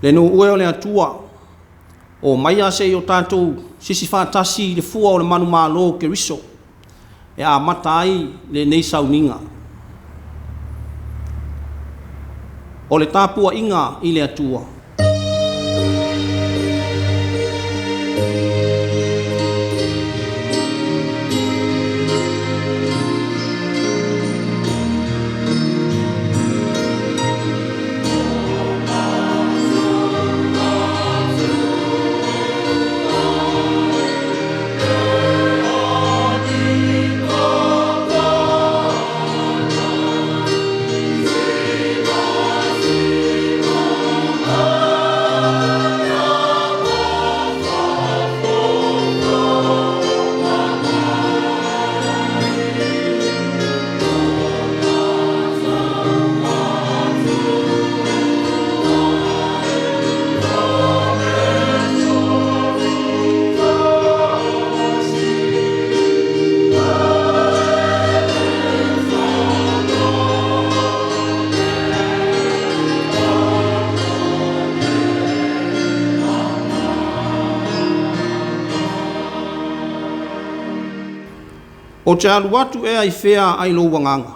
Le nuu e o le Atua, o maia se i o tatou sisi faatasi i le fua o le manumalo o Keriso e amata ai lenei sauniga. O le tapuaiga i le Atua. Ou te alu atu ea i fea ai lou agaga?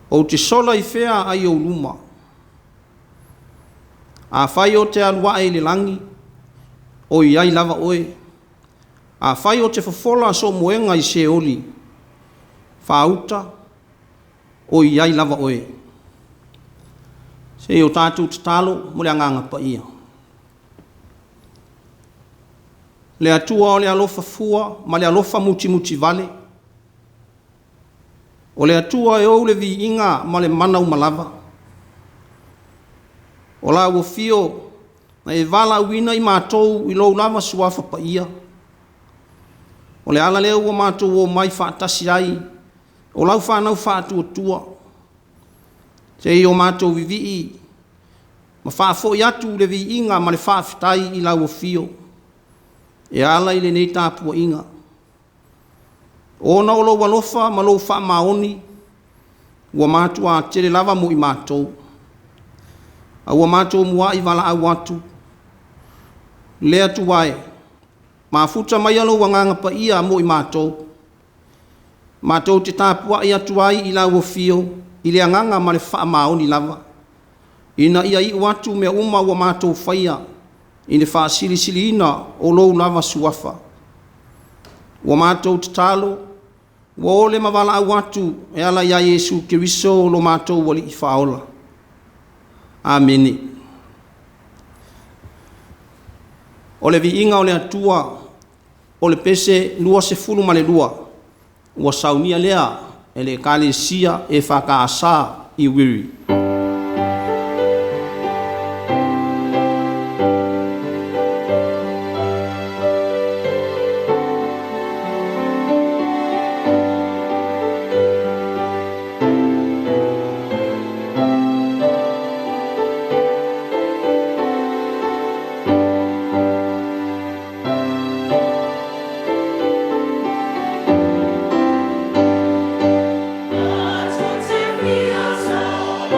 Ou te sola i fea ai ou luma? Afai ou te alu ae i le lagi, o i ai lava Oe. Afai ou te fofola sou moega i Seoli, faauta, o i ai lava Oe. Se i o tatou tatalo mo le Agaga Paia. Le Atua o le alofa fua ma le alofa mutimutivale, o le Atua e ou le viiga ma le mana uma lava, o lau afio na e valaauina i matou i lou lava Suafa Paia, o le ala lea ua matou omai faatasi ai o lau fanau faatuatua, se i o matou vivii ma faafoi atu le viiga ma le faafetai i lau afio e ala i lenei tapuaiga, ona o lou alofa ma lou faamaoni ua matua tele lava mo i matou, a ua matou muai valaau atu, Le Atua e, mafuta maia lou Agaga Paia mo i matou, matou te tapuai atu ai i lau afio i le agaga ma le faamaoni lava, ina ia iu atu mea uma ua matou faia i le faasilisiliina o lou lava Suafa. Ua matou tatalo, ua ole ma valaau atu e ala ia Iesu Keriso lo matou Alii Faaola. Amene. O le viiga o le Atua o le pese 22, ua saunia lea e le Ekalesia EFKS i Uiri. Matou te fia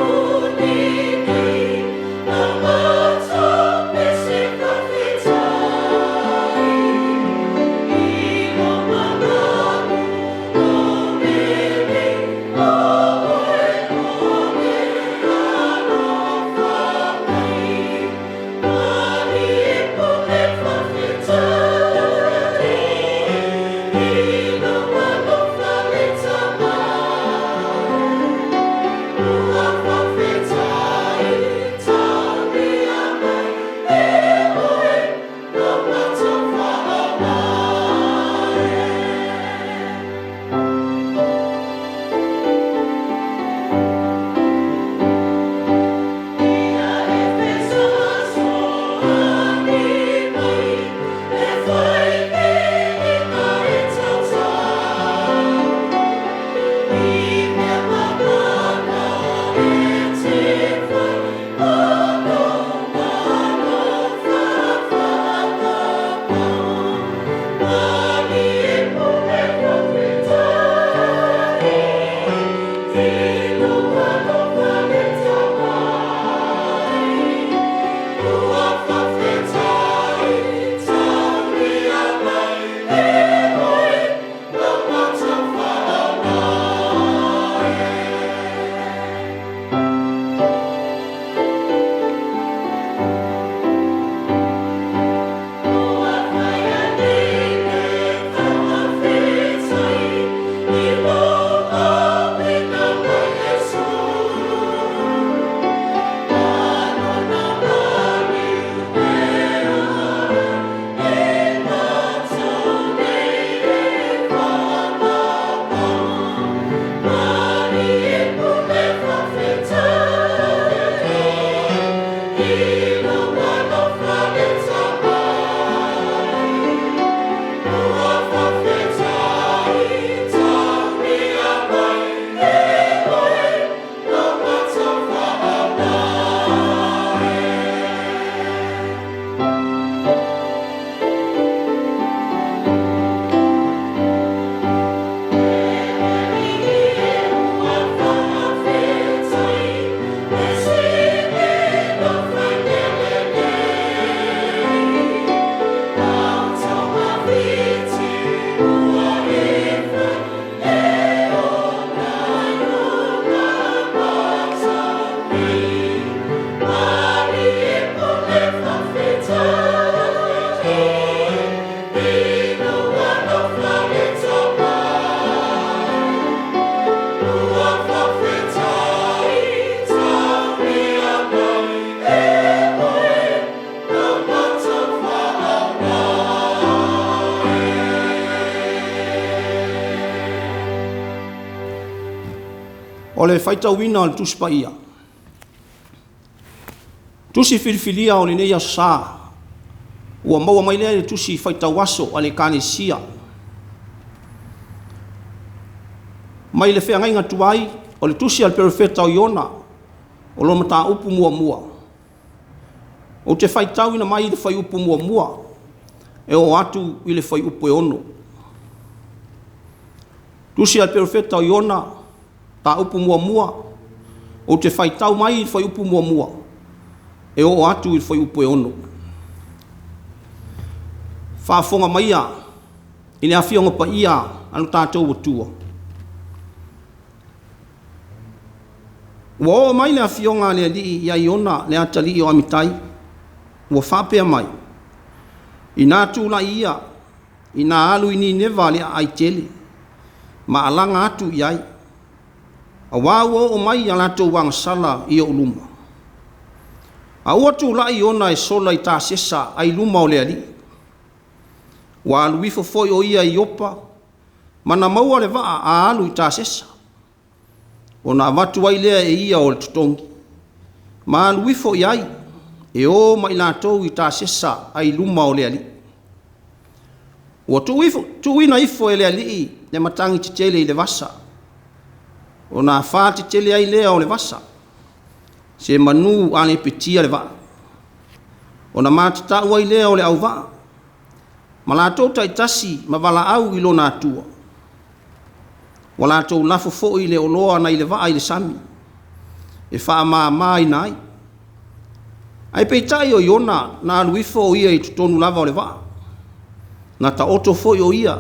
O le faitauina o le Tusi Paia, Tusi filifilia o lenei Aso Sa, ua maua mai lea i le Tusi Faitau Aso a le Ekalesia, mai le feagaiga tuai o le Tusi a le Perofeta o Iona, o lona mataupu muamua. Ou te faitauina mai le fuaiupu 1 e oo atu i le fuaiupu e 6. Tusi a le Perofeta o Iona, mataupu 1, ou te faitau mai le fuaiupu 1 e oo atu i le fuaiupu e 6. Faafofoga maia i le Afioga Paia a lo tatou Atua, ua oo mai le Afioga a le Alii ia Iona le atalii o Amitai ua faapea mai, “Ina tulai ia, ina alu i Nineva le aai tele, ma alaga atu i ai, auā ua oo mai a latou agasala i ou luma.” A ua tulai Iona e sola i Tasesa ai luma o le Alii. Ua alu ifo foi o ia i Iopa ma na maua le vaa a alu i Tasesa, ona avatu ai lea e ia o le totogi, ma alu ifo i ai e o ma i latou i Tasesa ai luma o le Alii. Ua tuuina ifo e le Alii le matagi tetele i le vasa, ona afa tetele ai lea o le vasa, semanu a lepetia le vaa. Ona matatau ai lea o le auvaa ma latou taitasi ma valaau i lona Atua, ua latou lafo foi le oloa nai le vaa i le sami e faamamaina ai. Ae peitai o Iona na alu ifo o ia i totonu lava o le vaa, na taoto foi o ia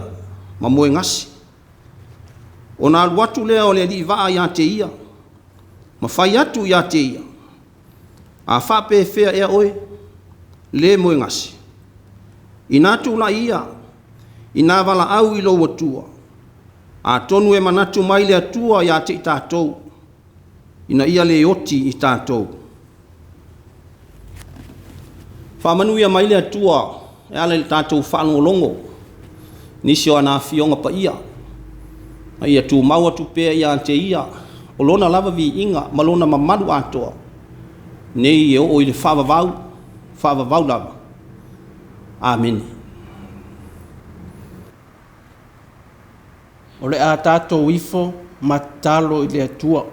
ma moegase. Ona alu atu lea o le aliivaa ia te ia ma fai atu ia te ia, “A faapefea ea oe, le moegase? Ina tulai ia, ina valaau i lou Atua, atonu e manatu mai le Atua ia te i tatou, ina ia le oti i tatou.” Faamanuia mai le Atua e ala i le tatou faalogologo i nisi o ana Afioga Paia, a ia tumau atu pea ia te Ia o Lona lava viiga ma Lona mamalu atoa, nei e oo i le faavavau, faavavau lava. Amene. O le a tatou ifo ma tatalo i le Atua.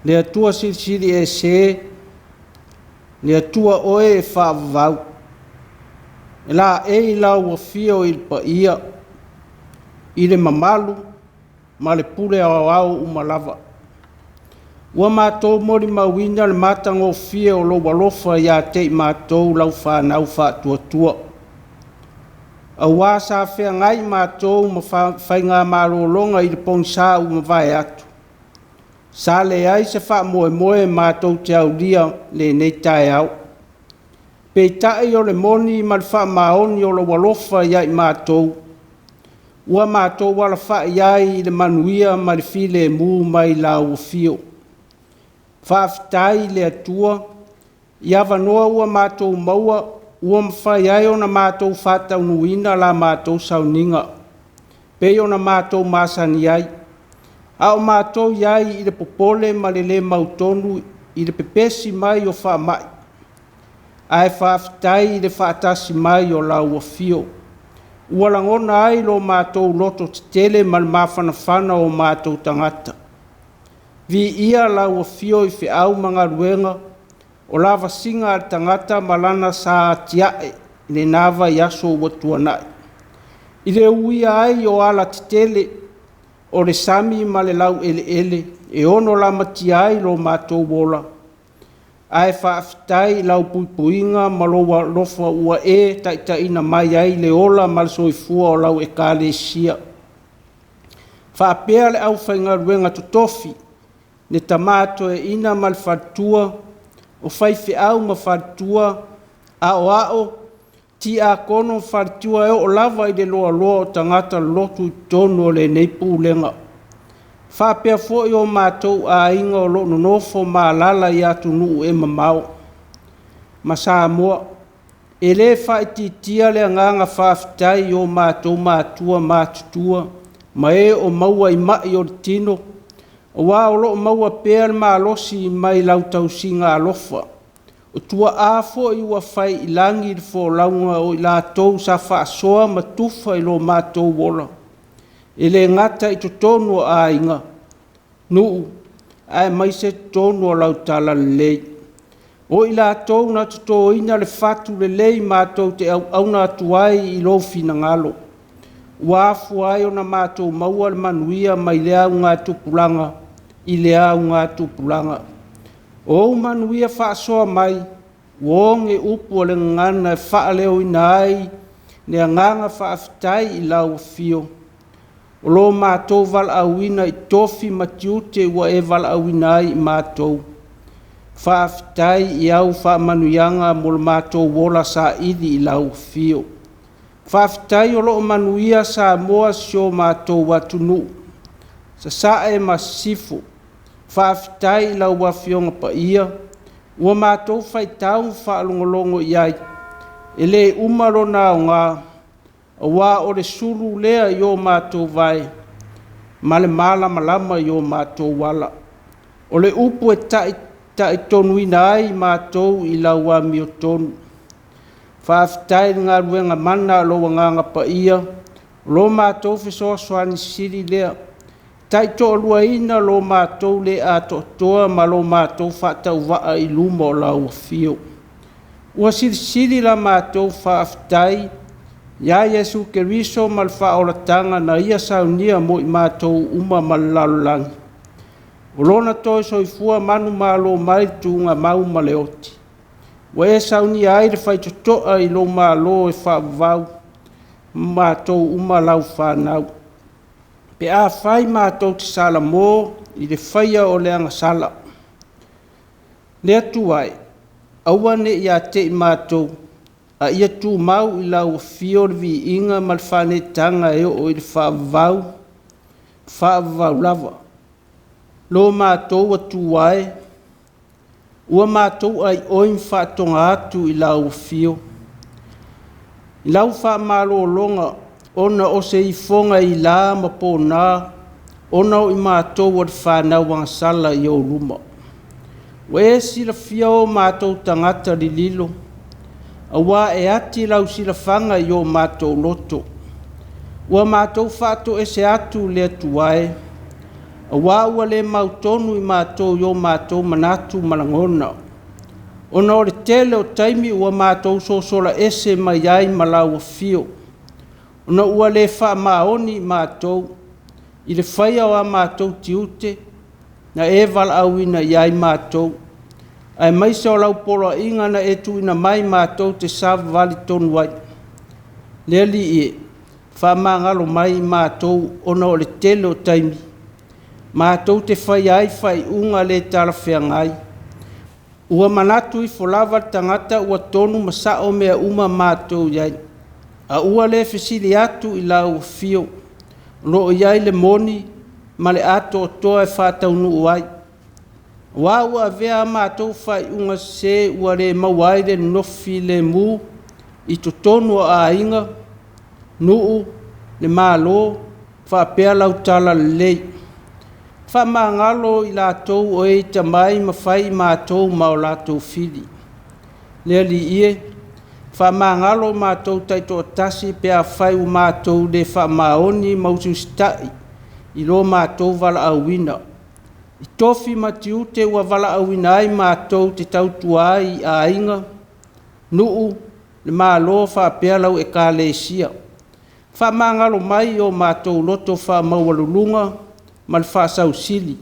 Le Atua Silisili Ese, le Atua Oe e faavavau, e laei lau afio i le paia, i le mamalu ma le pule aoao uma lava. Ua matou molimauina le matagofie o lou alofa ia te i matou lau fanau faatuatua, auā sa feagai matou ma faigamalologa i le pogisa ua mavae atu, sa leai se faamoemoe matou te aulia lenei taeao. Peitai o le moni ma le faamaoni o lou alofa ia i matou, ua matou alafai ai i le manuia ma le filemu mai lau afio. Faafetai i le Atua i avanoa ua matou maua ua mafai ai ona matou faataunuuina la matou sauniga pei ona matou masani ai, a o matou i ai i le popole ma le lē mautonu i le pepesi mai o faamai. Ae faafetai i le faatasi mai o lau afio, ua lagona ai lo matou loto tetele ma le mafanafana o matou tagata. Viia lau afio i feau ma galuega o lavasiga a le tagata ma lana sa atia'e i lena vaiaso ua tuanai, i le uia ai o alatetele o le sami ma le laueleele e ono lamatia ai lo matou ola. Ae faafetai i lau puipuiga ma lou alofa ua e taitaiina mai ai le ola ma le soifua o lau Ekalesia, faapea le aufaigaluega totofi, le tama toeaina ma le faletua, o faifeau ma faletua, aoao, tiakono ma faletua, e oo lava i le loaloa o tagata lotu i totonu o lenei pulega, faapea foi o matou aiga o lo o nonofo ma alaala i atunuu e mamao ma Samoa. E le faaitiitia le agaga faafetai i o matou matua matutua. ma e o maua i ma'i o le tino, auā o lo o maua pea le malosi mai lau tausiga alofa. O tuaa foi ua fai i lagi le folauga o i latou sa faasoa ma tufa i lo matou ola, e le gata i totonu o aiga, nuu, aemaise totonu o lau talalelei. O i latou na totoina le fatu lelei matou te auauna atu ai i lou finagalo, ua afua ai ona matou maua le manuia mai lea augatupulaga i lea augatupulaga. O ou manuia faasoa mai, ua oge upu o le gagana e faaleoina ai le agaga faafetai i lau afio, o lo matou valaauina i tofi ma tiute ua e valaauina ai i matou. Faafetai i au faamanuiaga mo le matou ola saili i lau afio. Faafetai o lo o manuia Samoa si o matou atunuu, Sasae ma Sisifo. Faafetai i lau Afioga Paia ua matou faitau ma faalogologo i ai, e le uma lona aoga, auā o le sulu lea i o matou vae ma le malamalama i o matou ala. O le upu e taitaitonuina ai matou i lau amiotonu. Faafetai i le galuega mana a lou Agaga Paia, o lo matou fesoasoani sili lea, taitoaluaina lo matou le atoatoa ma lo matou faatauvaa i luma o lau afio. Ua silisili la matou faafetai iā Iesu Keriso ma le faaolataga na ia saunia mo i matou uma ma le lalolagi. O lona toe soifua manumalo mai le tuugamau ma le oti, ua e saunia ai le faitotoa i lou Malo e faavavau ma matou uma lau fanau. Pe afai matou te salamo i le faia o le agasala, le Atua e, aua ne i ia te i matou, a ia tumau i lau afio le viiga ma le faaneetaga e oo i le faavavau, faavavau lava. Lo matou Atua e, ua matou aioi ma faatoga atu i lau afio, i lau faamalologa ona o se ifoga i la ma pona, ona o i matou o le fanau agasala i ou luma. Ua e silafia o matou tagata lililo, auā e ati lau silafaga i o matou loto. Ua matou faatoese atu le Atua e, auā ua le mautonu i matou i o matou manatu ma lagona, ona o le tele o taimi ua matou sosola ese mai ai ma lau afio, ona ua le faamaoni i matou i le faia o a matou tiute na e valaauina i ai matou, aemaise o lau poloaiga na e tuuina mai matou te savavali tonu ai. Le Alii e, faamagalo mai i matou ona o le tele o taimi matou te faia ai faaiuga le talafeagai. Ua manatu ifo lava le tagata ua tonu ma sao mea uma matou i ai, a ua le fesili atu i lau afio, o lo o i ai le moni ma le atoatoa e faataunuu ai. Aua ua avea a matou faaiuga sese ua le maua ai le nonofo filemu i totonu o aiga, nuu, le Malo, faapea lau talalelei. Faamagalo i latou o e ita mai ma fai i matou ma o latou fili. Le Alii e, faamagalo matou taitoatasi pe afai ua matou le faamaoni ma usiusita'i i lo matou valaauina, i tofi ma tiute ua valaauina ai matou te tautua ai i aiga, nuu, le Malo faapea lau Ekalesia. Faamagalo mai i o matou loto faamaualuluga ma le faasausili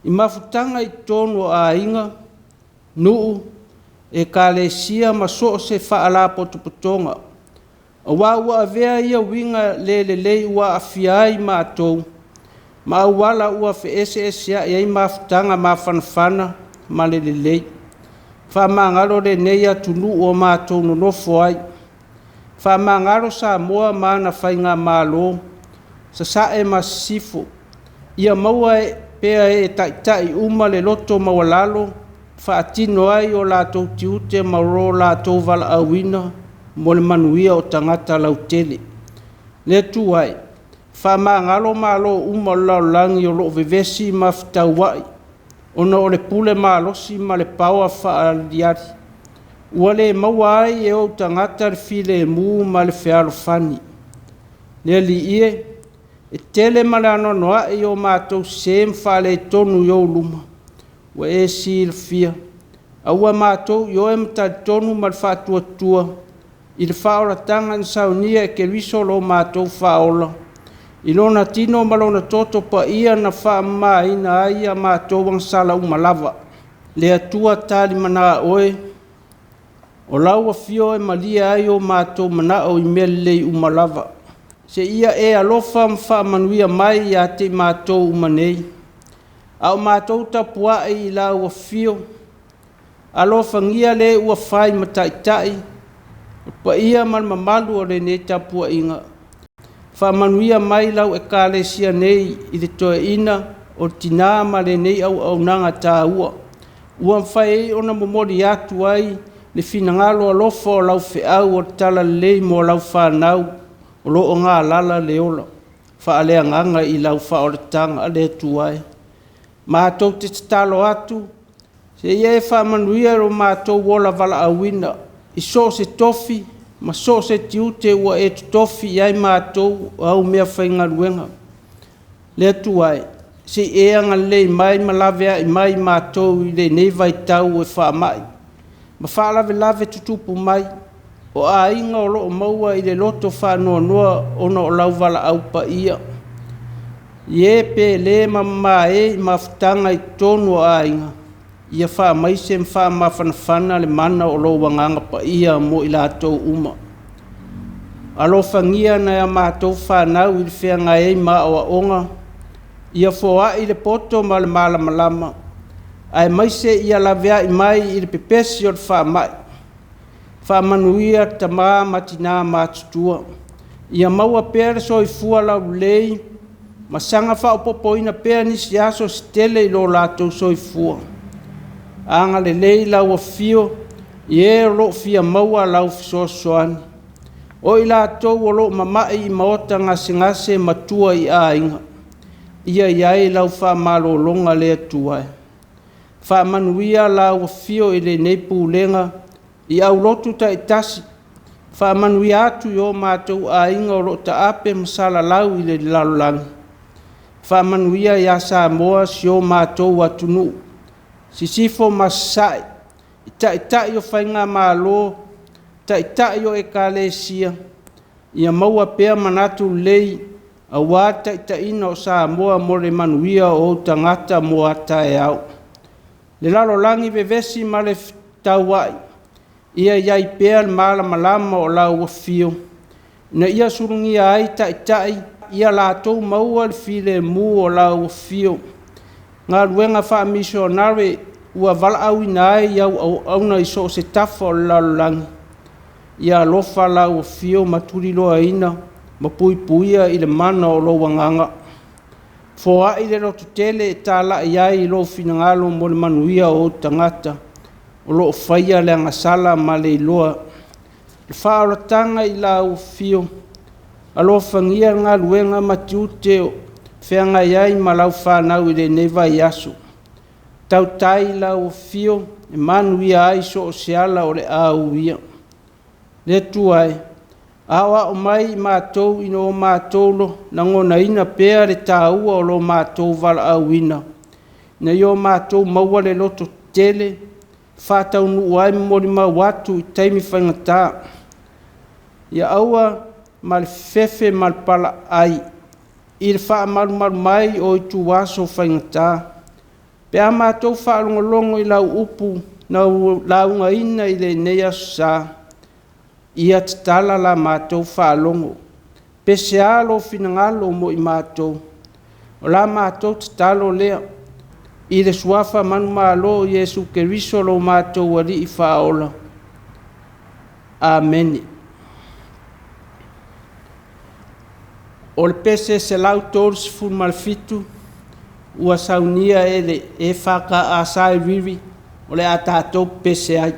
i mafutaga i totonu o aiga, nuu, ekalesia ma so o se faalapotopotoga, auā ua avea ia uiga le lelei ua aafia ai matou ma auala ua feeseesea'i ai mafutaga mafanafana ma le lelei. Faamagalo lenei atunuu o matou nonofo ai. Faamagalo Samoa ma ana faigamalo, Sasae ma Sisifo, ia maua pea e taitai uma le loto maualalo e faatino ai o latou tiute ma lo latou valaauina mo le manuia o tagata lautele. Le Atua e, Faamagalo malo uma o le lalolagi o loo vevesi ma fetauai ona o le pule malosi ma le paoa faaaliali ua le maua ai e ou tagata le filemu ma le fealofani. Le Alii e, e tele ma le anoanoai o matou sesē ma faaletonu i ou luma ua e silafia, a ua matou ioe ma talitonu ma le faatuatua i le faaolataga na saunia e Keriso lo matou Faaola i Lona tino ma Lona toto paia na faamamaina ai a matou agasala uma lava. Le Atua talimana Oe, o lau afio e malie ai o matou manao i mea lelei uma lava. Seia e alofa ma faamanuia mai ia te i matou uma nei, a o matou tapuai i lau afio, alofagia le ua fai ma taitai, o paia ma le mamalu o lenei tapuaiga. Faamanuia mai lau Ekalesia nei i le toeaina o le tina ma lenei auaunaga taua ua mafai ai ona momoli atu ai le finagalo alofa o lau feau o le talalelei mo lau fanau o lo o galala le ola faaleagaga i lau faaolataga le Atua e. Matou te tatalo atu seia e faamanuia lo matou ola valaauina i so o se tofi ma so o se tiute ua e totofi i ai matou o au meafaigaluega. Le Atua e, se i e agalelei mai ma laveai mai matou i lenei vaitau e faamai ma faalavelave tutupu mai, o aiga o lo o maua i le loto faanoanoa ona o lau valaau paia, i e pele ma mamae i mafutaga i totonu o aiga, ia faamaise ma faamafanafana le mana o lou Agaga Paia mo i latou uma. Alofagia nai a matou fanau i le feagai ai ma aoaoga, ia foai le poto ma le malamalama, aemaise ia laveai mai i le pepesi o le faamai. Faamanuia tama ma tina matutua, ia maua pea le soifua laulelei ma saga faaopoopoina pea nisi aso se tele i lo latou soifua. Agalelei lau afio i e o lo o fia maua lau fesoasoani, o i latou o lo o mamai i maota gasegase ma tua i aiga, ia i ai lau faamalologa le Atua e. Faamanuia lau afio i lenei pulega i aulotu taitasi, faamanuia atu i o matou aiga o lo o taape ma salalau i le lalolagi. Faamanuia ia Samoa si o matou atunuu, Sisifo ma Sasae, i taitai o faigamalo, taitai o ekalesia, ia maua pea manatu lelei aua le taitaiina o Samoa mo le manuia o ou tagata mo a taeao. Le lalolagi vevesi ma le fetauai, ia i ai pea le malamalama o lau afio, ina ia sulugia ai taitai ia latou maua le filemu o lau afio. Galuega faamisionare ua valaauina ai au auauna i so o se tafa o le lalolagi, ia alofa lau afio ma tuliloaina ma puipuia i le mana o lou Agaga. Foai le lototele e talai ai i lou finagalo mo le manuia o ou tagata o lo o faia le agasala ma le iloa. Le faaolataga i lau afio, alofagia le galuega ma tiute o feagai ai ma lau fanau i lenei vaiaso. Tautai lau afio e manuia ai so o se ala o le a uia. Le Atua e, aoao mai i matou ina o matou lagonaina pea le taua o lo matou valaauina, ina ia o matou maua le loto tele, faataunuu ai ma molimau atu i taimi faigata. Ia aua ma le fefefe ma le palaai i le faamalumalu mai o ituaso faigata, pe a matou faalogologo i lau upu na laugaina i lenei aso sa, ia tatala la matou faalogo. Pese lava lou finagalo mo i matou, o la matou tatalo lea i le suafa manumalo o Iesu Keriso lo matou Alii Faaola. Amene. O le pese 137 ua saunia e le EFKA Sairiri o le a tatou pese ai.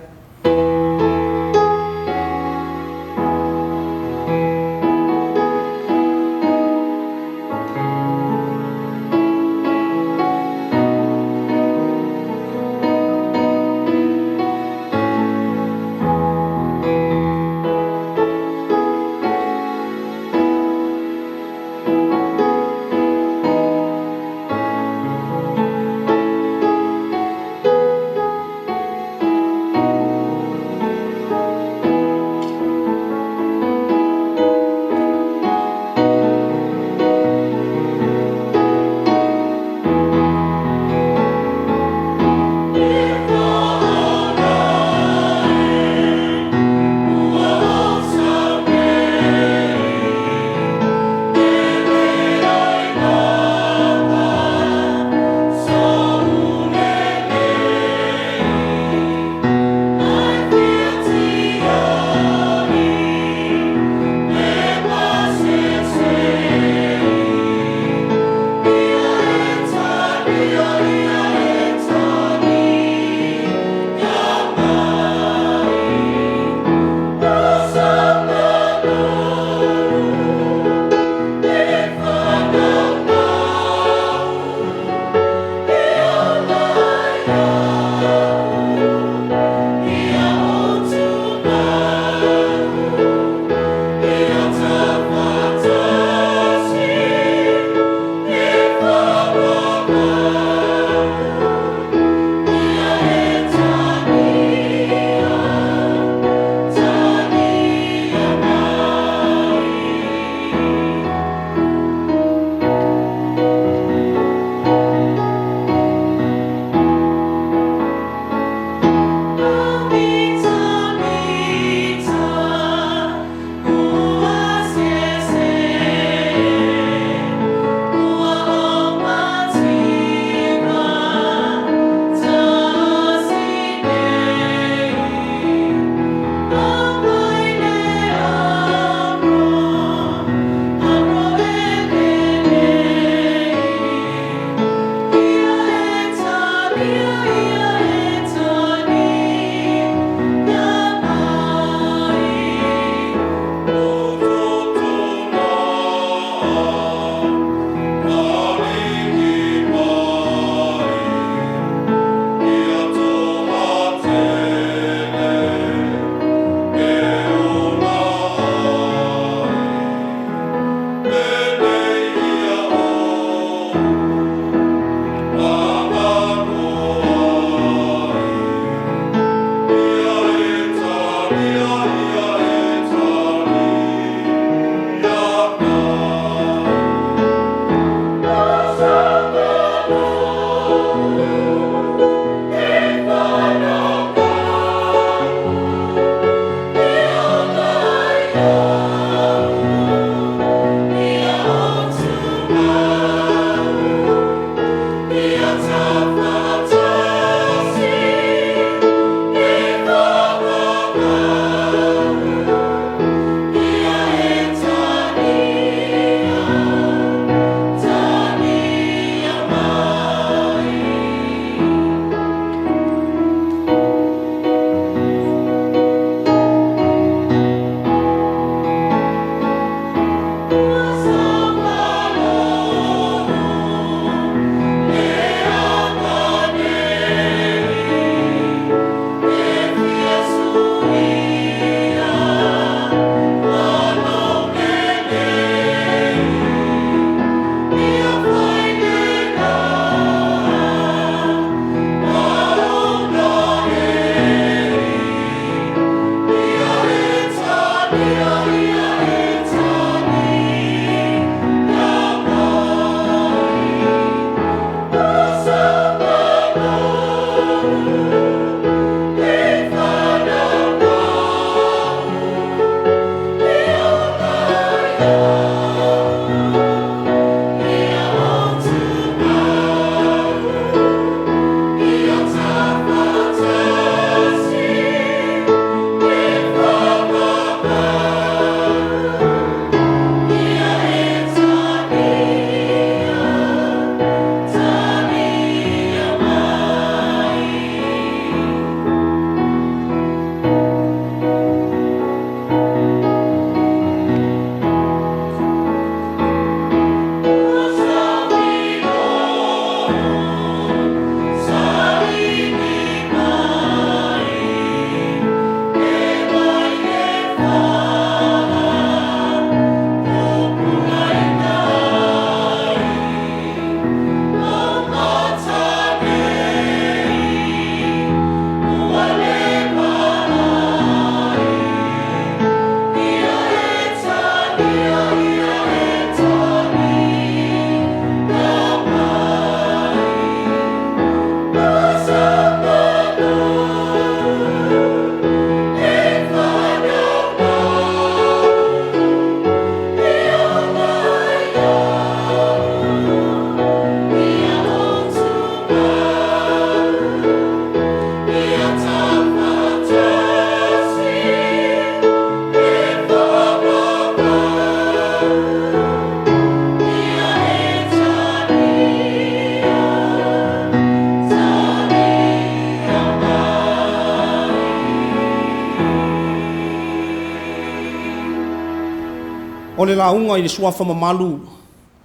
O le lauga i le suafa mamalu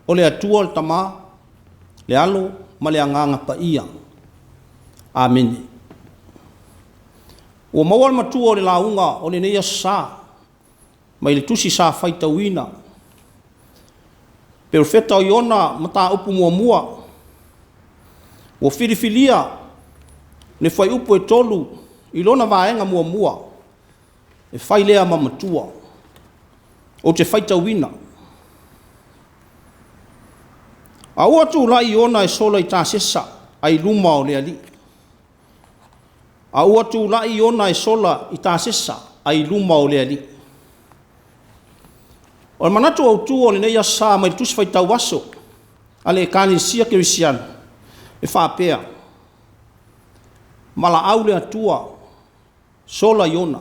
o le Atua le Tama, le Alo ma le Agaga Paia. Amene. Ua maua le matua o le lauga o lenei aso sa, mai le tusi sa faitauina. Perofeta o Iona mataupu muamua, ua filifilia le fuaiupu e 3 i lona vaega muamua, e fai lea ma matua. Ou te faitauina. A ua tulai Iona e sola i Tasesa ai luma o le Alii. A ua tulai Iona e sola i Tasesa ai luma o le Alii. O le manatu autu o lenei aso sa mai le Tusi Faitau Aso a le Ekalesia Kerisiano e faapea, valaau le Atua, sola Iona.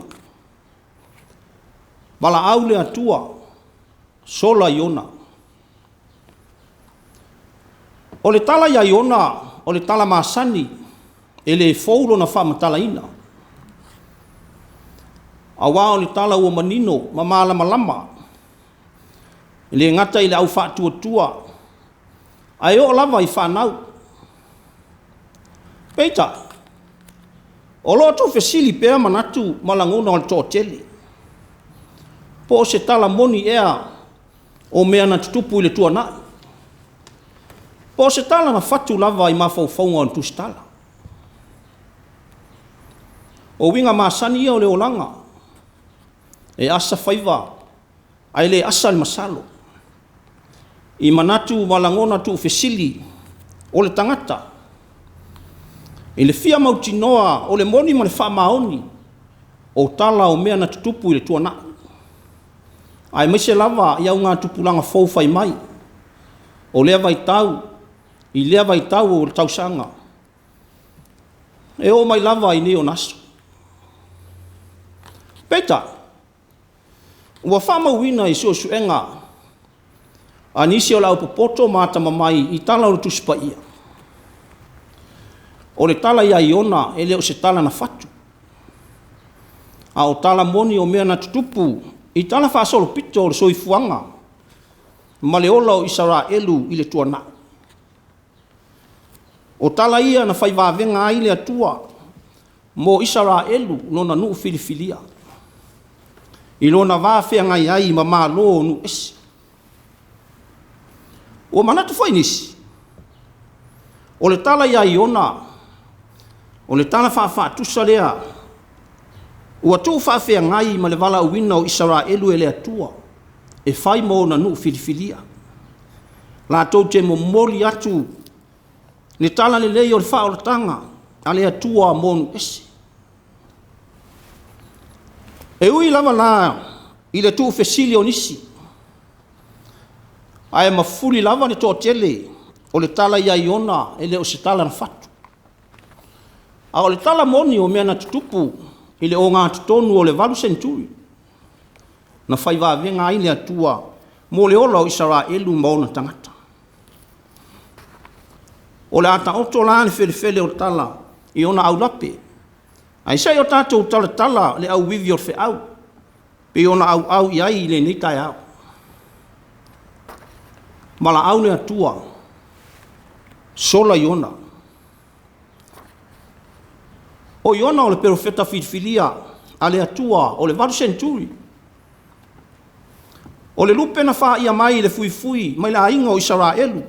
Valaau le Atua, sola Iona. O le tala ia Iona, o le tala masani, e le fou lona faamatalaina. Aua o le tala ua manino ma malamalama, e le gata i le aufaatuatua, ae oo lava i fanau. Peitai, o lo o tuufesili pea manatu ma lagona o le toatele, po o se tala moni ea o mea na tutupu i le tuanai, po o se tala na fatu lava i mafaufauga o le tusitala. O uiga masani ia o le olaga, e asa faiva ae le asa le masalo, i manatu ma lagona tuufesili o le tagata, i le fia mautinoa o le moni ma le faamaoni o tala o mea na tutupu i le tuanai, aemaise lava i augatupulaga fou fai mai, o lea vaitau i lea vaitau o le tausaga, e oo mai lava i nei ona aso. Peitai, ua faamauina i suesuega a nisi o le aupopoto ma atamamai i tala o le Tusi Paia, o le tala ia Iona e le o se tala na fatu, a o tala moni o mea na tutupu i tala faasolopito o le soifuaga ma le ola o Isaraelu i le tuanai. O tala ia na fai vavega ai le Atua mo Isaraelu lona nuu filifilia, i lona va feagai ai ma malo o nuu ese. Ua manatu foi nisi, o le tala ia Iona, o le tala faafaatusa lea, ua tuufaafeagai ma le valaauina o Isaraelu e le Atua e fai ma ona nuu filifilia, latou te momoli atu le tala lelei o le faaolataga a le Atua mo nuu ese. E ui lava la i le tuufesili o nisi, ae mafuli lava le toatele o le tala ia Iona e le o se tala na fatu, a o le tala moni o mea na tutupu i le ogatotonu o le 8 seneturi, na fai vavega ai le Atua mo le ola o Isaraelu ma ona tagata. O le a taoto la le felefele o tala i ona aulape, ae se i o tatou talatala le auivi o le feau, pei ona auau i ai i lenei taeao. Valaau le Atua, sola Iona. O Iona o le perofeta filifilia a le Atua o le 8 seneturi. O le lupe na faia mai i le fuifui mai le aiga o Isaraelu,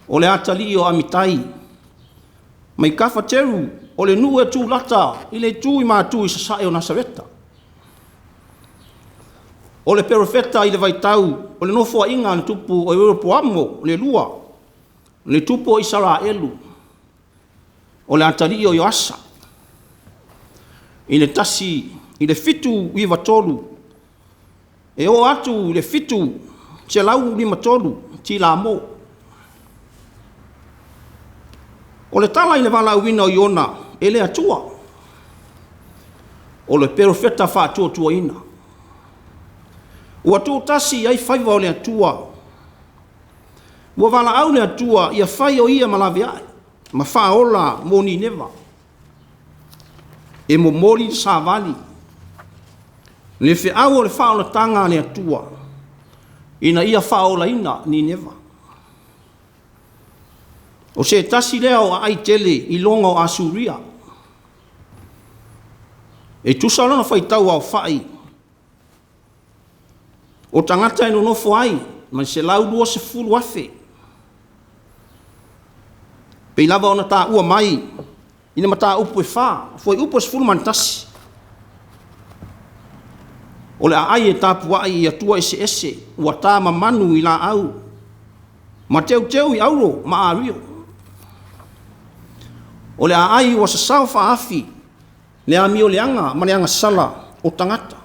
o le atalii o Amitai, mai Kafateru, o le nuu e tulata i le itu i matu i sasae o Nasareta. O le perofeta i le vaitau o le nofoaiga a le tupu o Ieropoamo le lua, le tupu o Isaraelu, o le atalii o Ioasa, i le 793, e oo atu i le 753 Tilamo. O le tala i le valaauina o Iona e le Atua, o le perofeta faatuatuaina, ua tuutasi i ai faiva o le Atua, ua valaau le Atua ia fai o ia ma laveai, ma faaola mo Nineva, e momoli le savali, le feau o le faaolataga a le Atua. ina ia faaolaina Nineva. O se tasi lea o aai tele i loga o Asuria. E tusa lona faitau aofai o tagata e nonofo ai ma le 120,000. Pei lava ona taua mai i le mataupu e 4, fuaiupu e 11, o le aai e tapuai i atua eseese ua ta mamanu i laau ma teuteu i auro ma ario. O le aai ua sasao faaafi le amioleaga ma le agasala o tagata.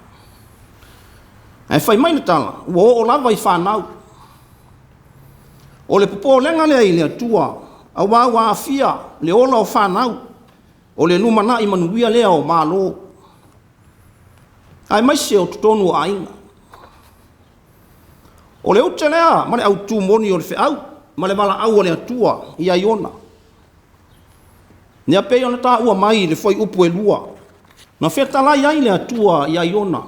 Ae fai mai le tala, ua oo lava i fanau. O le popolega lea i le Atua, auā ua aafia le ola o fanau, o le lumanai manuia lea o Malo, aemaise o totonu o aiga. O le ute lea ma le autu moni o le feau ma le valaau a le Atua ia Iona. Lea pei ona taua mai i le fuaiupu e 2, na fetalai ai le Atua ia Iona.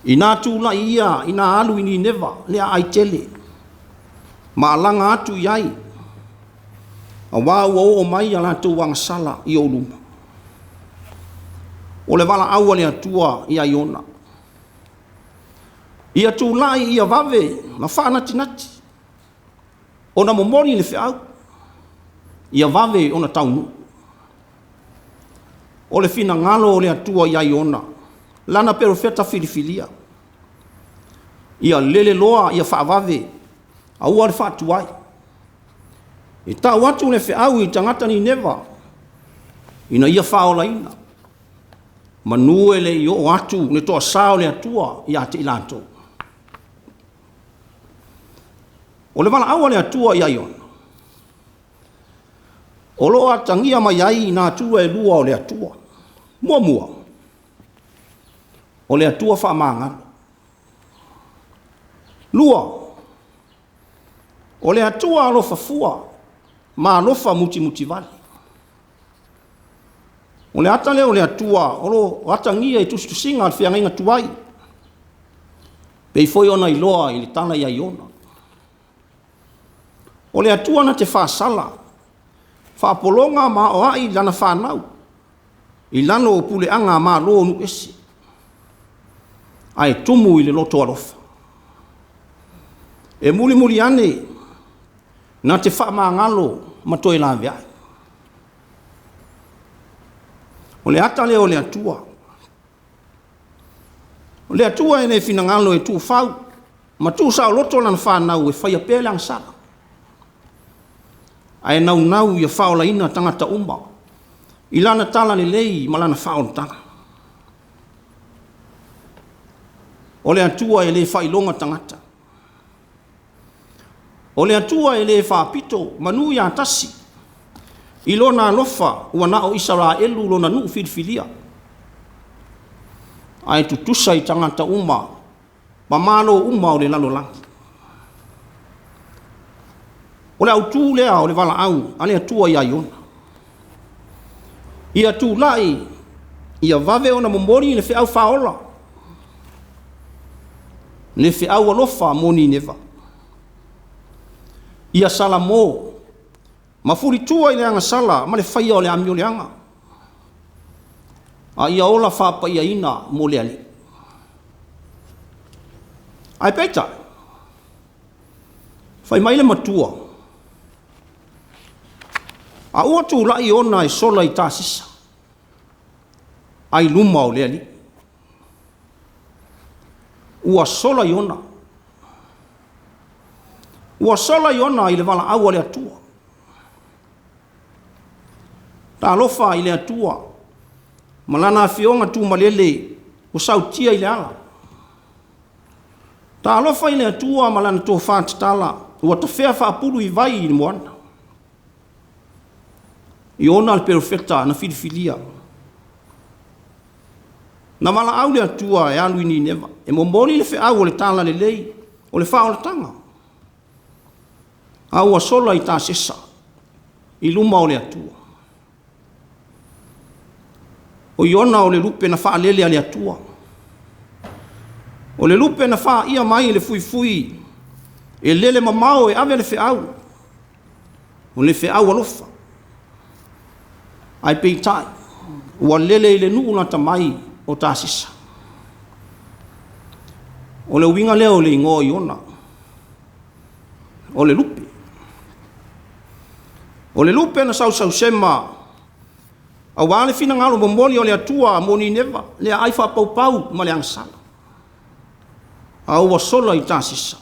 Ina tulai ia, ina alu i Nineva, le aai tele, ma alaga atu i ai, auā ua oo mai a latou agasala i ou luma. O le valaau a le Atua ia Iona. Ia tulai ia vave ma faanatinati, ona momoli le feau, ia vave ona taunuu. O le finagalo o le Atua ia Iona, lana perofeta filifilia, ia lele loa, ia faavave, aua le faatuai. E tau atu le feau i tagata Nineva, ina ia faaolaina, manu e le i oo atu le toasā o le Atua ia te i latou. O le valaau a le Atua ia Iona, o lo o atagia mai ai i natura e lua o le Atua. Muamua, o le Atua faamagalo. Lua, o le Atua alofa fua ma alofa mutimutivale. O le ata lea o le Atua o lo o atagia i tusitusiga a le feagaiga tuai, pei foi ona iloa i le tala ia Iona. O le Atua na te faasala, faapologa ma aoai lana fanau i lalo o puleaga a Malo o nuu ese, ae tumu i le loto alofa. E mulimuli ane na te faamagalo ma toe laveai. O le ata lea o le Atua. O le Atua e le finagalo e tuufau ma tuusaoloto lana fanau e faia pea le agasala, ae naunau ia faaolaina tagata uma i lana talalelei ma lana faaolataga. O le Atua e le faailoga tagata. O le Atua e le faapito manu ia tasi i lona alofa ua na o Isaraelu lona nuu filifilia, ae tutusa i tagata uma ma malo uma o le lalolagi. O le autu lea o le valaau a le Atua ia Iona. Ia tulai, ia vave ona momoli le feau faaola, le feau alofa mo Nineva. Ia salamo ma fulitua i le agasala ma le faia o le amioleaga, a ia ola faapaiaina mo le Alii. Ae peitai, fai mai le matua, a ua tulai ona e sola i Tasisa, ai luma o le Alii. Ua sola Iona. Ua sola Iona i le valaau a le Atua. Talofa i le Atua ma lana afioga tumalele ua sautia i le ala. Talofa i le Atua ma lana tofa tatala ua tafea faapulu i vai i le moana. Iona le perofeta na filifilia. Na valaau le Atua e alu i Nineva, e momoli le feau o le talalelei, o le faaolataga. A ua sola i Tasesa, i luma o le Atua. O Iona o le lupe na faalele a le Atua. O le lupe na fa'aia mai le fuifui e lele mamao e ave le feau, o le feau alofa. Ae peitai, ua lele i le nuu lata mai o Tasisa. O le uiga lea o le igoa o Iona, o le lupe. O le lupe na sausausema auā le finagalo momoli o le Atua mo Nineva, le aai faapaupau ma le agasala, a ua sola i Tasisa,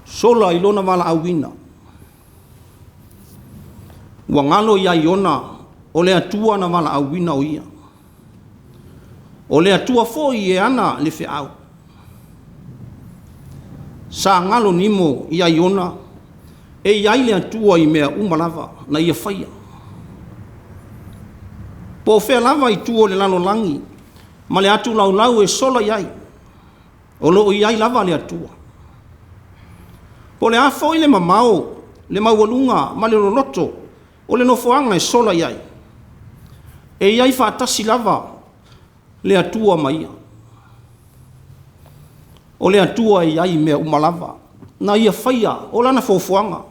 sola i lona valaauina. Ua galo ia Iona o le Atua na valaauina o ia. O le Atua foi e ana le feau. Sa galo nimo ia Iona e i ai le Atua i mea uma lava na ia faia. Po o fea lava itu o le lalolagi ma le atu laulau e sola i ai, o lo o i ai lava le Atua. Po o le a foi le mamao, le maualuga ma le loloto o le nofoaga e sola i ai, e i ai faatasi lava le Atua ma ia. O le Atua e i ai i mea uma lava, na ia faia o lana foafoaga.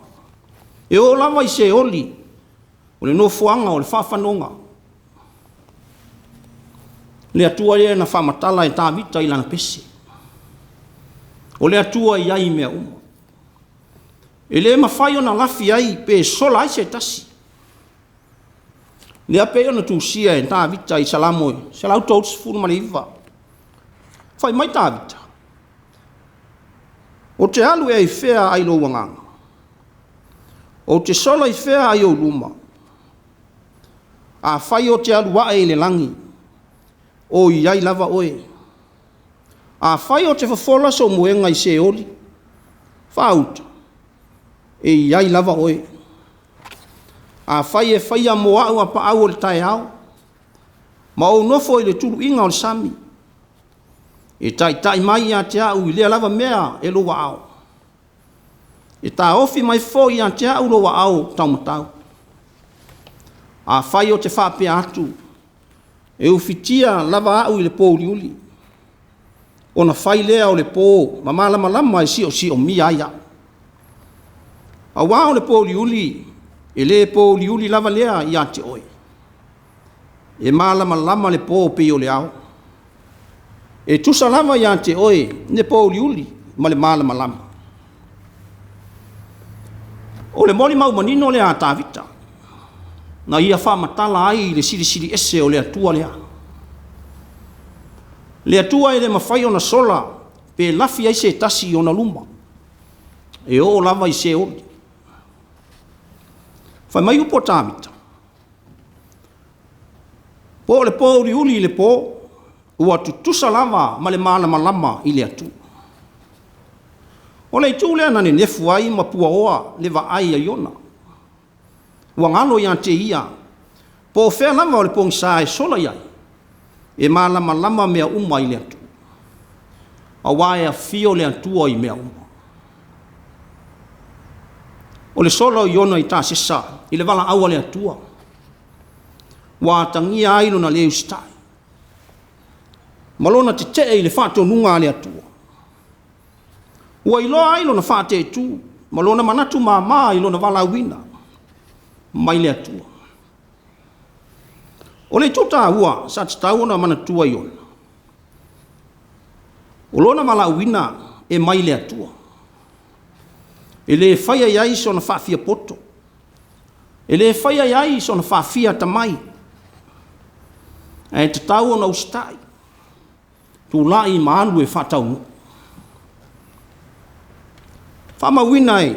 E oo lava i Seoli, o le nofoaga o le faafanoga. Le Atua lea na faamatala e Tavita i lana pese. O le Atua e i ai i mea uma. E le mafai ona lafi ai pe sola ai se tasi. Lea pei ona tusia e Tavita i Salamo 139. Fai mai Tavita, Ou te alu ea i fea ai lou agaga? Ou te sola i fea ai ou luma? Afai ou te alu ae i le lagi, o i ai lava oe. Afai ou te fofola sou moega i Seoli, faauta, e i ai lava oe. Afai e faia mo au apaau o le taeao, ma ou nofo i le tuluiga o le sami, e taitai mai ia te au i lea lava mea e lou aao, e taofi mai foi ia te au lou aao taumatau. Afai ou te faapea atu, e ufitia lava au i le pōuliuli, ona fai lea o le pō ma malamalama e siosiomia ai au. Auā o le pōuliuli, e le pōuliuli lava lea ia te oe. E malamalama le pō pei o le ao. E tusa lava ia te oe le pōuliuli ma le malamalama. O le molimau manino lea a Tavita, na ia faamatala ai le silisili ese o le Atua lea. Le Atua e le mafai ona sola pe lafi ai se tasi i ona luma, e oo lava i Seoli. Fai mai upu a Tavita, po o le pōuliuli i le pō, ua tutusa lava ma le malamalama i le Atua. O le itu lea na nenefu ai ma puaoa le vaai a Iona. Ua galo ia te ia, po o fea lava o le pogisa e sola i ai, e malamalama mea uma i le Atua. Auā e afio le Atua i mea uma. O le sola o Iona i Tasesa i le valaau a le Atua, ua atagia ai lona le usitai ma lona tetee i le faatonuga a le Atua. Ua iloa ai lona faatetu ma lona manatu māmā i lona valaauina mai le Atua. O le itu taua sa tatau ona manatua Iona, o lona valaauina e mai le Atua. E le faia i ai sona faafiapoto, e le faia i ai sona faafia atamai, ae tatau ona usitai, tulai ma alu e faataunuu. Faamauina e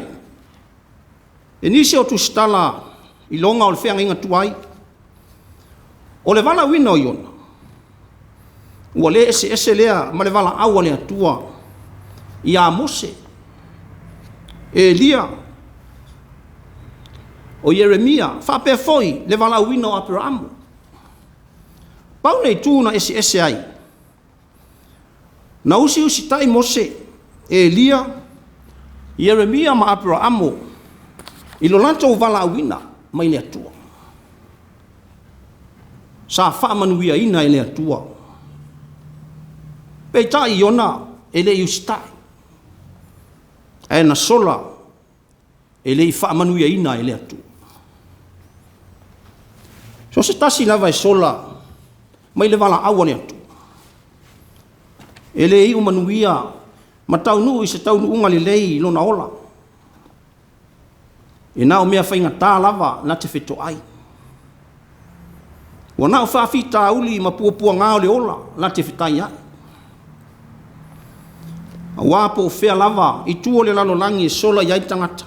e nisi o tusitala iloga o le feagaiga tuai, o le valaauina o Iona, ua le eseese lea ma le valaau a le Atua ia Mose, Elia, o Ieremia, faapea foi le valaauina o Aperaamu. Pau le itu na eseese ai, na usiusitai Mose, Elia, Ieremia ma Aperaamo i lo latou valaauina mai le Atua. Sa faamanuiaina e le Atua. Peitai Iona e le i usitai, ae na sola e le i faamanuiaina e le Atua. So o se tasi lava e sola mai le valaau a le Atua, e le iu manuia ma taunuu i se taunuuga lelei i lona ola. E na o mea faigata lava na te fetoai. Ua na o faafitauli ma puapuaga o le ola na te fetai ai. Aua po o fea lava i tua o le lalolagi e sola i ai tagata,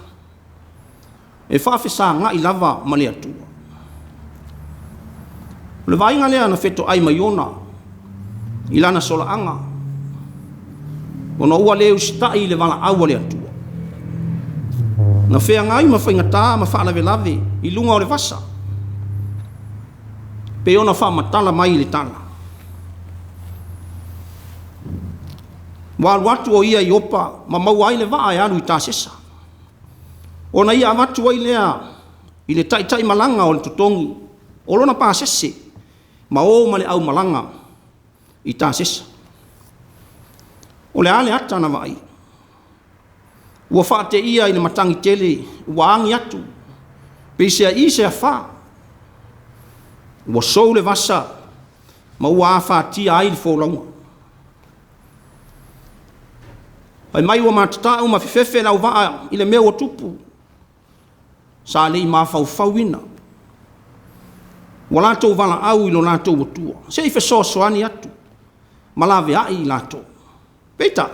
e faafesagai lava ma le Atua. O le vaaiga lea na fetoai ma Iona i lana solaaga, ona ua le usitai i le valaau a le Atua. Na feagai ma faigata ma faalavelave i luga o le vasa, pei ona faamatala mai i le tala. Ua alu atu o ia i Iopa ma maua ai le vaa e alu i Tasesa, ona ia avatu ai lea i le taitaimalaga o le totogi o lona pasese ma o ma le aumalaga i Tasesa. O le a le ata na vaaia? Ua faateia i le matagi tele ua agi atu, peiseai se afa? Ua sou le vasa ma ua afatia ai le folauga. Fai mai ua matatau ma fefefe le auvaa i le mea ua tupu, sa le i mafaufauina. Ua latou valaau i lo latou Atua, se i fesoasoani atu ma laveai i latou. Peitai,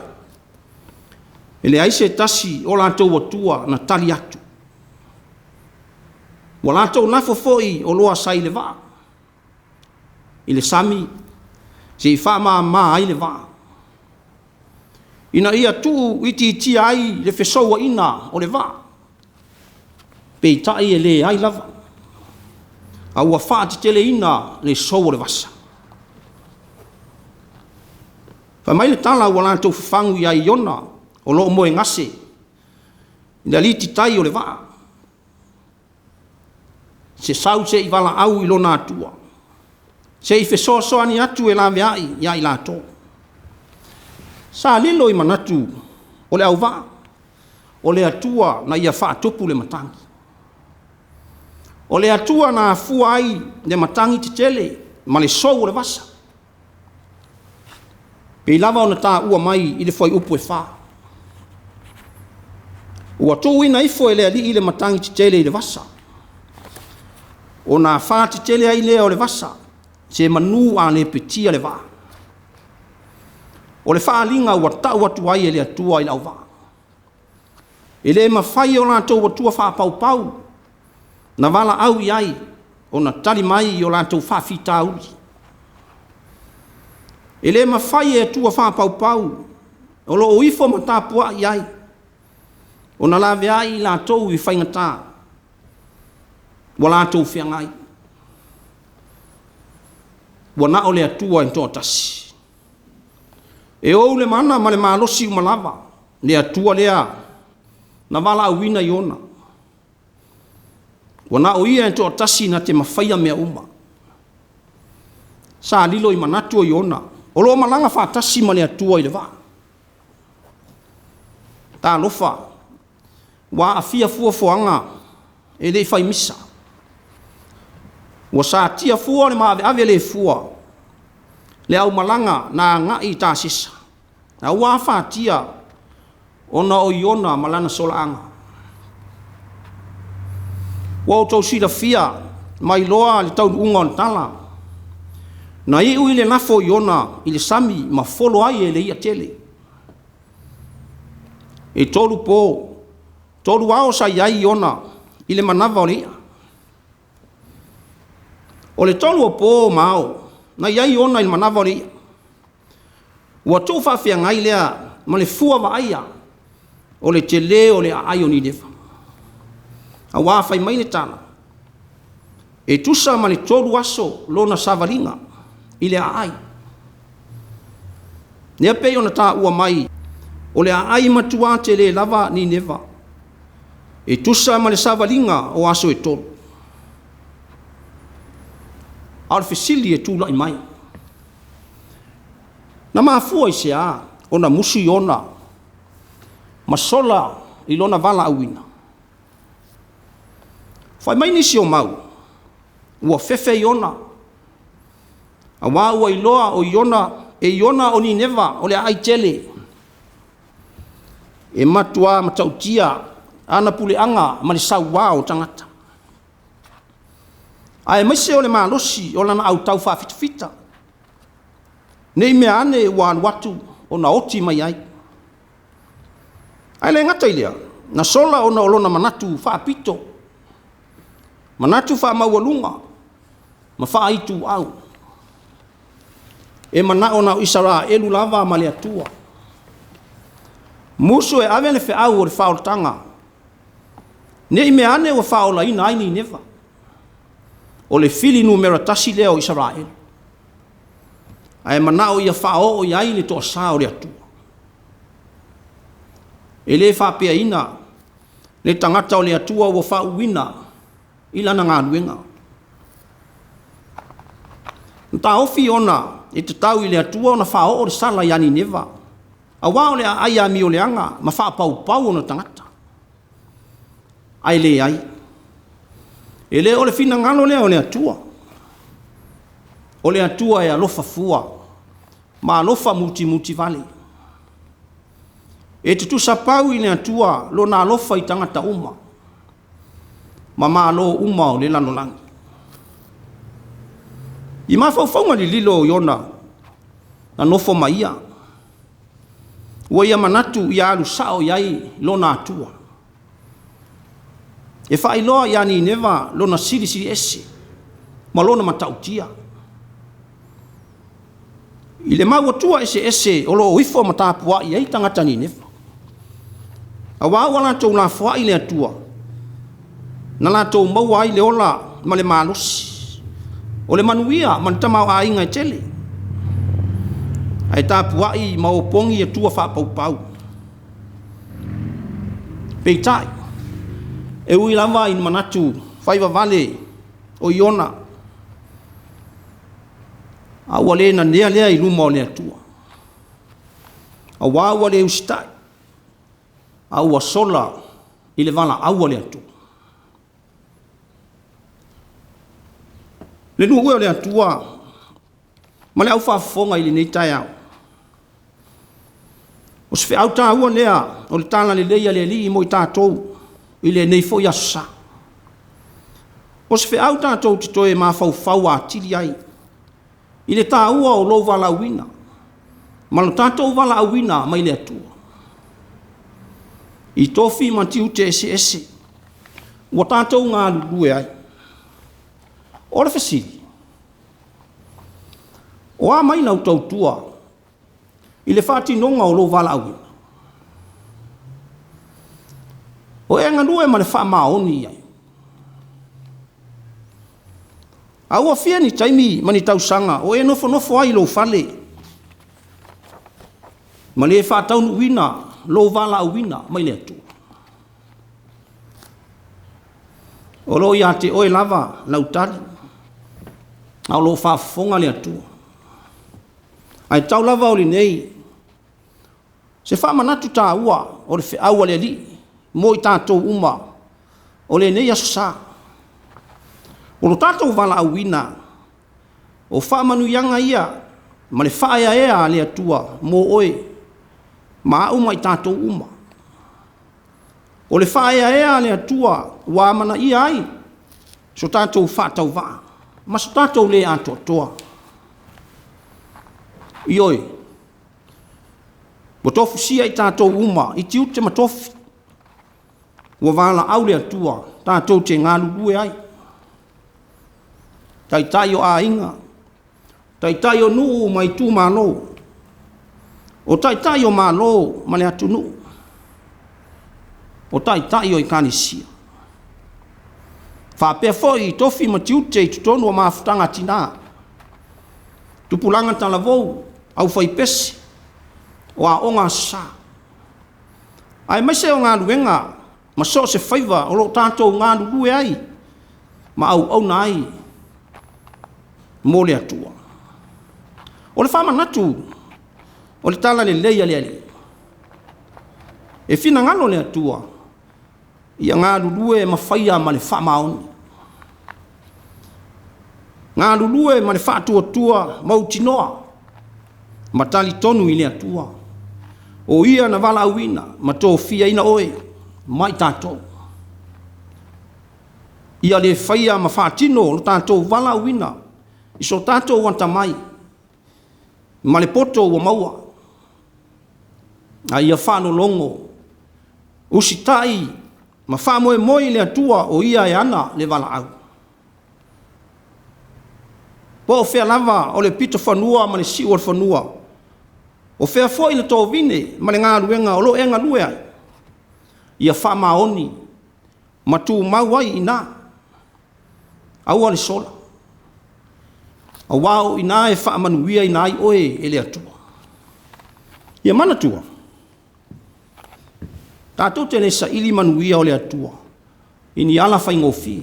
e leai se tasi o latou Atua na tali atu. Ua latou lafo foi oloa sa i le vaa, i le sami, se i faamama ai le vaa, ina ia tuuitiitia ai le fesouaina o le vaa, peitai e leai lava, a ua faateteleina le sou o le vasa. Fai mai le tala ua latou fafagu ia Iona o lo o moegase i le alititai o le vaa, se sau se i valaau i lona Atua, se i fesoasoani atu e laveai ia i latou. Sa lilo i manatu o le auvaa, o le Atua na ia faatupu le matagi. O le Atua na afua ai le matagi tetele ma le sou o le vasa. Pei lava ona taua mai i le fuaiupu e 4. Ua tuuina ifo e le Alii le matagi tetele i le vasa, ona afa tetele ai lea o le vasa, se manu a lepetia le vaa. O le faaaliga ua tau atu ai e le Atua i le auvaa. E le mafai e o latou Atua faapaupau na valaau i ai ona tali mai i o latou faafitauli. E le mafai e Atua faapaupau o lo o ifo ma tapuai i ai ona laveai i latou i faigata ua latou feagai. Ua na o le Atua e toatasi. E ou le mana ma le malosi uma lava, le Atua lea na valaauina Iona. Ua na o ia e toatasi na te mafaia mea uma. Sa lilo i manatu o Iona, o lo o malaga faatasi ma le Atua i le vaa. Talofa, ua aafia fuafuaga e le i fai misa. Ua satia fua le maaveave le fua, le aumalaga na agai i Tasesa, a ua afatia ona o Iona ma lana solaaga. Ua outou silafia mai loa le taunuuga o le tala, na iu i le lafo o Iona i le sami ma folo ai e le i'a tele. E 3 po, 3 ao sa i ai Iona i le manava o le i'a. O le 3 o po ma ao na i ai Iona i le manava o le i'a. Ua tuufaafeagai lea ma le fua vaaia o le tele o le aai o Nineva. Aua fai mai le tala, e tusa ma le 3 aso lona savaliga i le aai. Lea pei ona taua mai, o le aai matua tele lava Nineva, e tusa ma le savaliga o aso e 3. A o le fesili e tulai mai, Na mafua i se a ona musu Iona ma sola i lona valaauina? Fai mai nisi o mau, ua fefe Iona, auā ua iloa o Iona, e Iona o Nineva o le aai tele. E matuā matautia ana puleaga ma le sauā o tagata, aemaise o le malosi o lana autau faafitafita, ne i mea ane ua alu atu ona oti mai ai. Ae le gata i lea, na sola ona o lona manatu faapito, manatu faamaualuga ma faaituau, e manao na o Isaraelu lava ma le Atua. Musu e ave le feau o le faaolataga, ne i mea ane ua faaolaina ai Nineva, o le fili numera 1 lea o Isaraelu, ae manao ia faaoo i ai le toasa o le Atua. E le faapeaina le tagata o le Atua ua faauuina i lana galuega. Na taofi ona e tatau i le Atua ona faaoo le sala ia Nineva, auā o le aai amioleaga ma faapaupau ona tagata. Ae leai, e le o le finagalo lea o le Atua. O le Atua e alofa fua ma alofa mutimutivale. E tutusa pau i le Atua lona alofa i tagata uma ma malo uma o le lalolagi. I mafaufauga lililo o Iona na nofo ma ia, ua ia manatu ia alu sao i ai lona Atua, e faailoa ia Nineva lona silisiliese ma lona matautia. I le mau atua eseese o lo o ifo ma tapuai ai tagata Nineva, auā ua latou lafoai le Atua, na latou maua ai le ola ma le malosi, o le manuia ma le tamaoaiga e tele, ae tapuai ma opogi atua faapaupau. Peitai, e ui lava i manatu faivavale o Iona, a ua le nanea lea i luma o le Atua, auā ua le usitai, a ua sola i le valaau a le Atua. Le nuu e o le Atua ma le aufaafofoga i lenei taeao, o se feau taua lea o le talalelei a le Alii mo i tatou i lenei foi aso Sa. O se feau tatou te toe mafaufau atili ai i le taua o lou valaauina ma lo tatou valaauina mai le Atua i tofi ma tiute eseese ua tatou galulue ai. O le fesili, o a mai lau tautua i le faatinoga o lou valaauina? O e galue ma le faamaoni i ai? A ua fia ni taimi ma ni tausaga o e nofonofo ai i lou fale ma le faataunuuina lou valaauina mai le Atua? O lo o ia te oe lava lau tali, a o lo o faafofoga le Atua. Ae tau lava o lenei se faamanatu taua o le feau a le Alii mo i tatou uma o lenei aso sa. O lo tatou valaauina, o faamanuiaga ia ma le faaeaea a le Atua mo oe ma au ma i tatou uma. O le faaeaea a le Atua ua amanaia ai so tatou faatauvaa ma so tatou le atoatoa. Ioe, ua tofusia i tatou uma i tiute ma tofi, ua valaau le Atua tatou te galulue ai. Taitai o aiga, taitai o nuu ma itumalo, o taitai o malo ma le atunuu, o taitai o ekalesia. Faapea foi i tofi ma tiute i totonu o mafutaga a tina, tupulaga talavou, aufaipese, o aoga aso Sa, aemaise o galuega ma so o se faiva o lo o tatou galulue ai ma auauna ai mo le Atua. O le faamanatu O le tala lelei a le Alii, e finagalo le Atua ia galulue ma faia ma le faamaoni, galulue ma le faatuatua mautinoa ma talitonu i le Atua, o Ia na valaauina ma tofiaina oe ma i tatou. Ia le faia ma faatino lo tatou valaauina i so tatou atamai ma le poto ua maua, a ia faalologo, usitai ma faamoemoe i le Atua o Ia e ana le valaau. Po o fea lava o le pitofanua ma le siuolefanua, o fea foi le tovine ma le galuega o lo o e galue ai, ia faamaoni ma tumau ai i ina, aua le sola, aua o i ina e faamanuiaina ai oe e le Atua. Ia manatua, tatou te le saili manuia o le Atua i ni ala faigofie,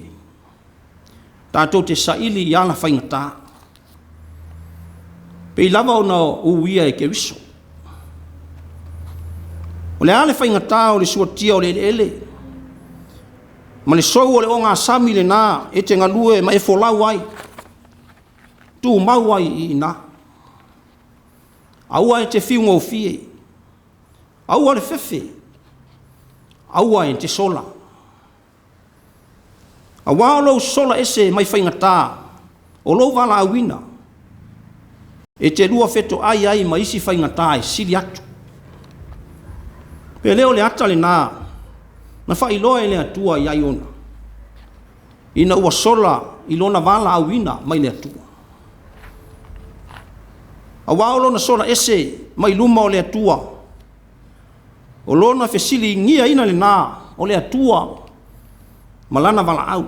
tatou te saili i ala faigata, pei lava ona uia e Keriso. O le a le faigata o le suatia o le eleele ma le sou o le ogasami lena e te galue ma e folau ai, tumau ai i ina. Aua e te fiu gofie, aua le fefe, aua e te sola. Aua o lou sola ese mai faigata o lou valaauina, e te lua fetoai ai ma isi faigata e sili atu. Pe le o le ata lena na faailoa e le Atua ia Iona, ina ua sola i lona valaauina mai le Atua. Aua o lona sola ese mai luma o le Atua, o lona fesiligiaina lena o le Atua ma lana valaau.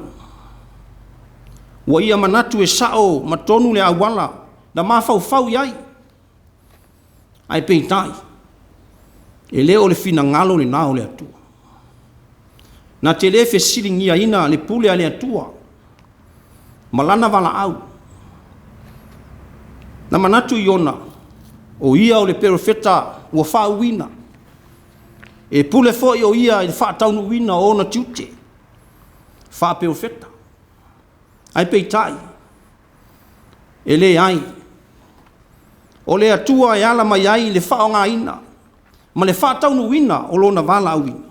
Ua ia manatu e sao ma tonu le auala na mafaufau i ai, ae peitai, e le o le finagalo lena o le Atua. Na te le fesiligiaina le pule a le Atua ma lana valaau. Na manatu Iona, o ia o le perofeta ua faauuina, e pule foi o ia i le faataunuuina o ona tiute faaperofeta. Ae peitai, e leai, o le Atua e ala mai ai le faaaogaina ma le faataunuuina o lona valaauina,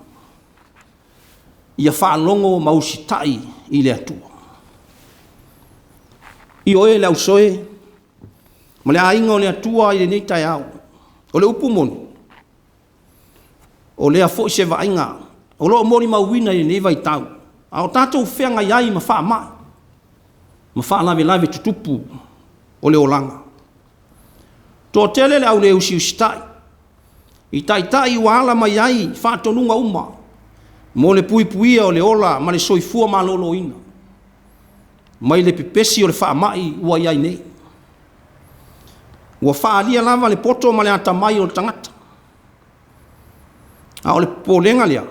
ia faalogo ma usitai i le Atua. Ioe le ausoe ma le aiga o le Atua i lenei taeao, o le upu moni, o lea foi se vaaiga o lo o molimauina i lenei vaitau, a o tatou feagai ai ma faamai ma faalavelave tutupu o le olaga. Toatele le au le usiusitai i taitai ua ala mai ai faatonuga uma mo le puipuia o le ola ma le soifua maloloina mai le pepesi o le faamai ua i ai nei. Ua faaalia lava le poto ma le atamai o le tagata, a o le popolega lea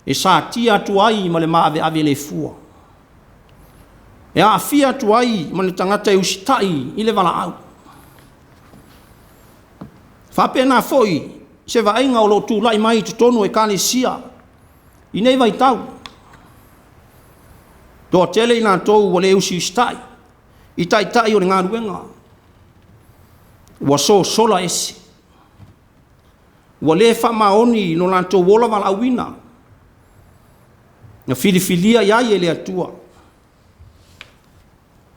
e satia atu ai ma le maaveave le fua, e aafia atu ai ma le tagata e usitai i le valaau. Faapena foi se vaaiga o lo o tulai mai i totonu o Ekalesia i nei vaitau. Toatele i latou ua le usiusitai i taitai o le galuega, ua sosola ese, ua le faamaoni lo latou ola valaauina na filifilia i ai e le Atua.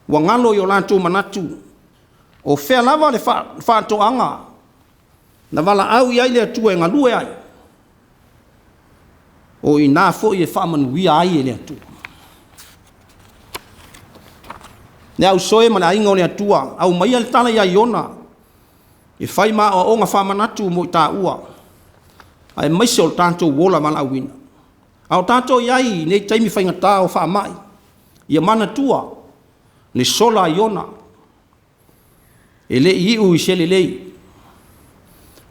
Ua galo i o latou manatu o fea lava le faatoaga na valaau i ai le Atua e galue ai, o i ina foi e faamanuia ai e le Atua. Le ausoe ma le aiga o le Atua, aumaia le tala ia Iona e fai ma aoaoga faamanatu mo i taua, aemaise o le tatou ola valaauina. A o tatou i ai i nei taimi faigata o faamai, ia manatua le sola a Iona, e le i iu i se lelei,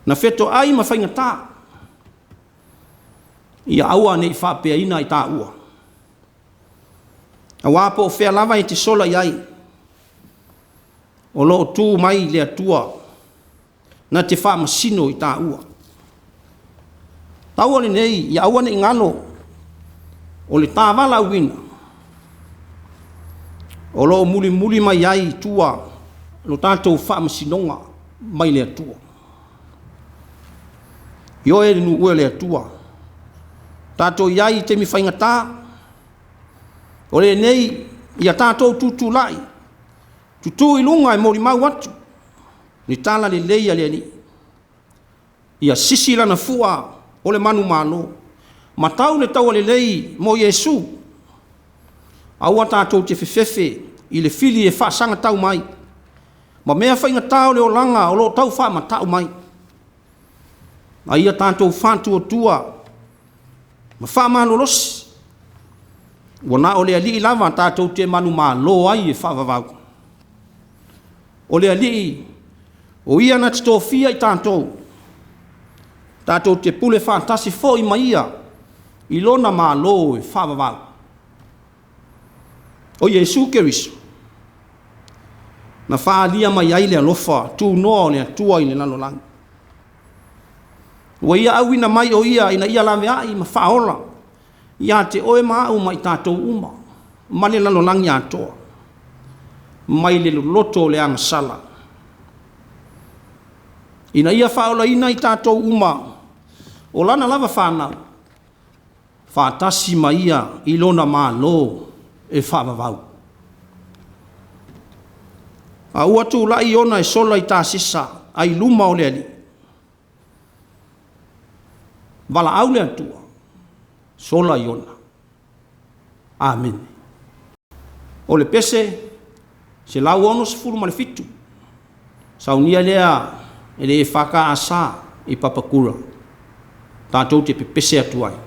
na fetoai ma faigata, ia aua ne i faapeaina i taua. Aua po o fea lava e te sola i ai, o lo o tu mai le Atua. na te faamasino i taua. Taua lenei ia aua ne i galo o le ta valaauina o lo o mulimuli mai ai i tua lo tatou faamasinoga mai le Atua. Ioe le nuu e o le Atua, tatou i ai i taimi faigata, o lenei ia tatou tutulai, tutu i luga e molimau atu le talalelei a le Alii, ia sisi lana fua o le manumalo, ma tau le taua lelei mo Iesu, aua tatou te fefefe i le fili e faasagatau mai, ma mea faigata o le olaga o lo o tau faamata'u mai, a ia tatou faatuatua ma faamalolosi, ua na o le Alii lava tatou te manumalo ai e faavavau. O le Alii, o Ia na te tofia i tatou, tatou te pule faatasi foi ma Ia i Lona Malo e faavavau. O Iesu Keriso, na faaalia mai ai le alofa tunoa o le Atua i le lalolagi. Ua Ia auina mai o Ia ina ia laveai ma faaola ia te oe ma au ma i tatou uma, ma le lalolagi atoa, mai le loloto o le agasala, ina ia faaolaina i tatou uma o Lana lava fanau, faatasi ma Ia i Lona Malo e faavavau. A ua tulai Iona e sola i Tasisa ai luma o le Alii, valaau le Atua, sola Iona. Amene. O le pese 167, saunia lea e le EFKS i Papakura, tatou te pepese atu ai.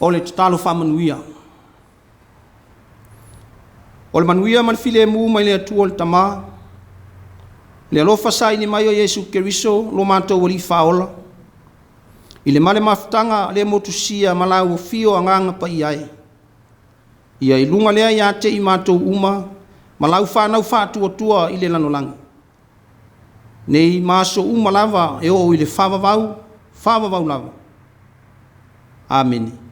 O le tatalo faamanuia. O le manuia ma le filemu mai le Atua le Tama, le alofa saili mai o Iesu Keriso lo matou Alii Faaola, i le ma le mafutaga le motusia ma lau afio Agaga Paia e, ia i luga lea ia te i matou uma ma lau fanau faatuatua i le lalolagi, nei ma aso uma lava e oo i le faavavau, faavavau lava. Amene.